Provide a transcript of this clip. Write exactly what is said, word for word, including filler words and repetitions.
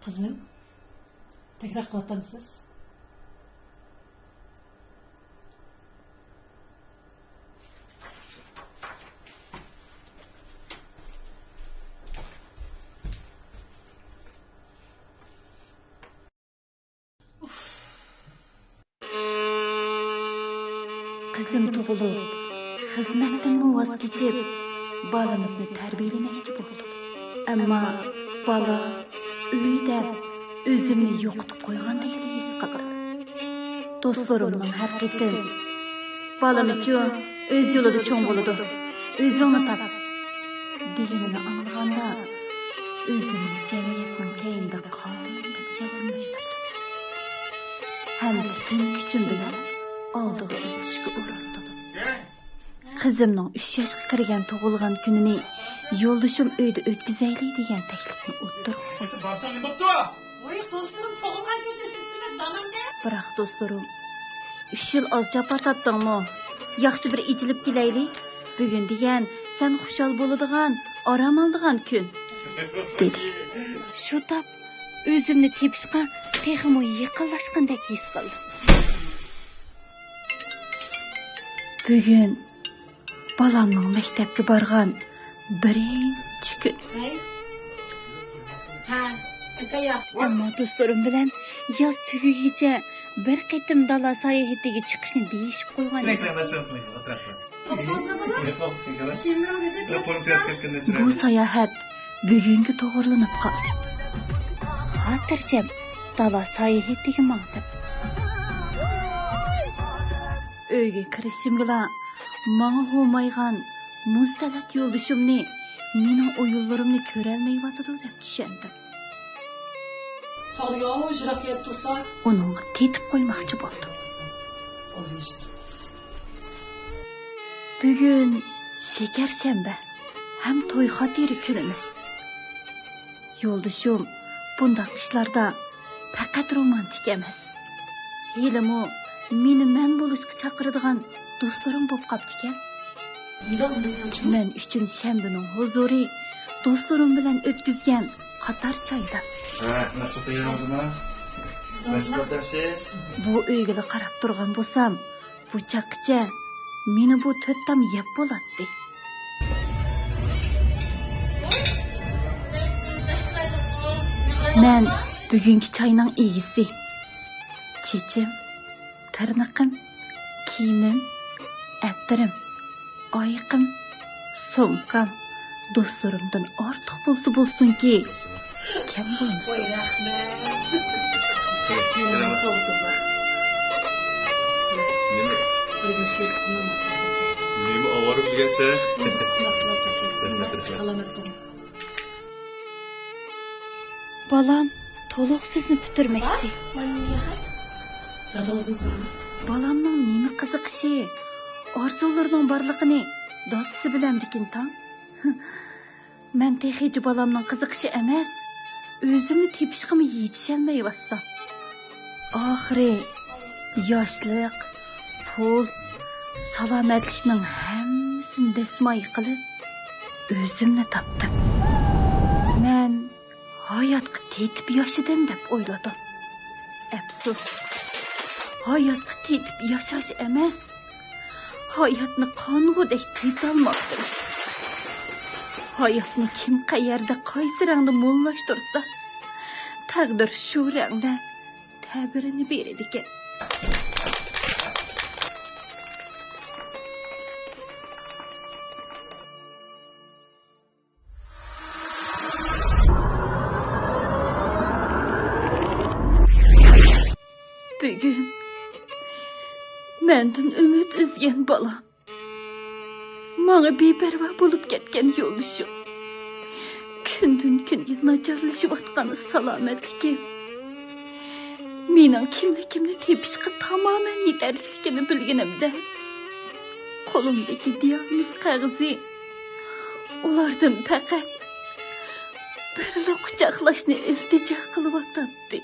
قىزىم، بەكرەك قىلىۋاتامسىز؟ قىزىم تۇغۇلۇپ، خىزمەتتىنمۇ ۋاز كېچىپ، بالىمىزنى تەربىيەلىمەكچى بولدۇم. ئەمما بالا ئۆي دەپ ئۆزۈمنى يوقىتىپ قويغاندەكلا ھېس قىلدىم. دوستلىرىمنىڭ ھەر قېتىم، «بالىمىچۇ ئۆز يولىدا چوڭ بولىدۇ، ئۆزۈڭنى تاپ» دېگىنىنى ئاڭلىغاندا، ئۆزۈمنى جەمئىيەتنىڭ كەينىدە قالدىم دەپ جەزملەشتۈردۈم ھەم پۈتۈن كۈچۈم بىلەن ئالدىغا ئۆتۈشكە ئۇرۇندۇم. قىزىمنىڭ ئۈچ ياشقا كىرگەن تۇغۇلغان كۈنىنى يولدىشىم ئۆيدە ئۆتكۈزەيلى دېگەن تەكلىپنى ئوتتۇرىغا قويدۇم. بارساڭ نېمە بوپتۇ؟ ۋاي، دوستلىرىم تۇغۇلغان كۈنىدە ئۆتكۈزىمىز، دادامدە. بىراق دوستلىرىم، «ئۈچ يىل ئاز جاپا تارتتىڭمۇ؟ ياخشى بىر ئېچىلىپ كېلەيلى. بۈگۈن دېگەن سەن خۇشال بولىدىغان، ئارام ئالىدىغان كۈن» دېدى. شۇ تاپ ئۆزۈمنى تېپىشقا تېخىمۇ يېقىنلاشقاندەك ھېس قىلدىم. بۈگۈن بالامنىڭ مەكتەپكە بارغان بىرىنچى كۈن. ھەي. ھە، ئەمما دوستلىرىم بىلەن ياز تۈگىگىچە بىر قېتىم دالا ساياھىتىگە چىقىشنى دېيىشىپ قويغان ئىدىم. بۇ ساياھەت بۈگۈنگە توغرىلىنىپ قالدى. خاتىرجەم دالا ساياھىتىگە ماڭدىم. ئۆيگە كىرىشىمگىلا ماڭا ھومايغان مۇز تەلەت يولدىشىمنى مېنىڭ ئويۇنلىرىمنى كۆرەلمەيۋاتىدۇ دەپ چۈشەندىم. تاغ ياۋۇ يىراق يەردە تۇرسا. ئۇنىڭغا تېتىپ قويماقچى بولدۇم. بۈگۈن شېكەرشەنبە ھەم توي خاتىرە كۈنىمىز. يولدىشىم بۇنداق ئىشلاردا پەقەت رومانتىك ئەمەس، ھېلىمۇ مېنى مەن بولۇشقا چاقىرىدىغان دوستلىرىم بولۇپ قاپتىكەن. مەن ئۈچۈن شەنبىنىڭ ھۇزۇرى دوستلىرىم بىلەن ئۆتكۈزگەن قاتار چايدان. ھە، ناخشا قويۇۋالدىما؟ ناخشا قويۇۋالدىمسىز؟ بۇ ئۆيگىلا قاراپ تۇرغان بولسام، بۇ چاغقىچە مېنى بۇ تۆت تام يەپ بولاتتى. مەن بۈگۈنكى چاينىڭ ئىگىسى. چېچىم، تىرنىقىم، كىيىمىم، ئەتىرىم، ئايىقىم، سومكام دوستلىرىمدىن ئارتۇق بولسا بولسۇنكى، كەم بولمىسۇن. ۋاي، رەھمەت. نېمە؟ نېمە ئاۋارە بولغانسەن؟ رەھمەت، رەھمەت. سالامەت بولۇڭ. بالام تولۇق سىزنى پۈتتۈرمەكچى. دادىڭىزنى سورىماڭ. بالامنىڭ نېمە قىزىقىشى، ئارزۇلىرىنىڭ بارلىقىنى دادىسى بىلەمدىكىن تاڭ؟ مەن تېخىچە بالامنىڭ قىزىقىشى ئەمەس، ئۆزۈمنى تېپىشقىمۇ يېتىشەلمەيۋاتسام. ئاخىرى ياشلىق، پۇل، سالامەتلىكنىڭ ھەممىسىنى دەسمايە قىلىپ، ئۆزۈمنى تاپتىم. مەن ھاياتقا تېتىپ ياشىدىم دەپ ئويلىدىم. ئەپسۇس، ھاياتقا تېتىپ ياشاش ئەمەس، ھاياتنى قانغۇدەك تېتىيالماپتىمەن. ھاياتنى كىم قەيەردە قايسى رەڭدە موللاشتۇرسا، تەقدىر شۇ رەڭدە تەبىرىنى بېرىدىكەن. بۈگۈن مەندىن ئۈمىد ئۈزگەن بالام، ماڭا بىپەرۋا بولۇپ كەتكەن يولدىشىم، كۈندىن-كۈنگە ناچارلىشىۋاتقان سالامەتلىكىم، مېنىڭ كىملىكىمنى تېپىشقا تامامەن يېتەرلىكلىكىنى بىلگىنىمدە، قولۇمدىكى دىئاگنوز قەغىزى ئۇلاردىن پەقەت بىرلا قۇچاقلاشنى ئىلتىجا قىلىۋاتاتتى.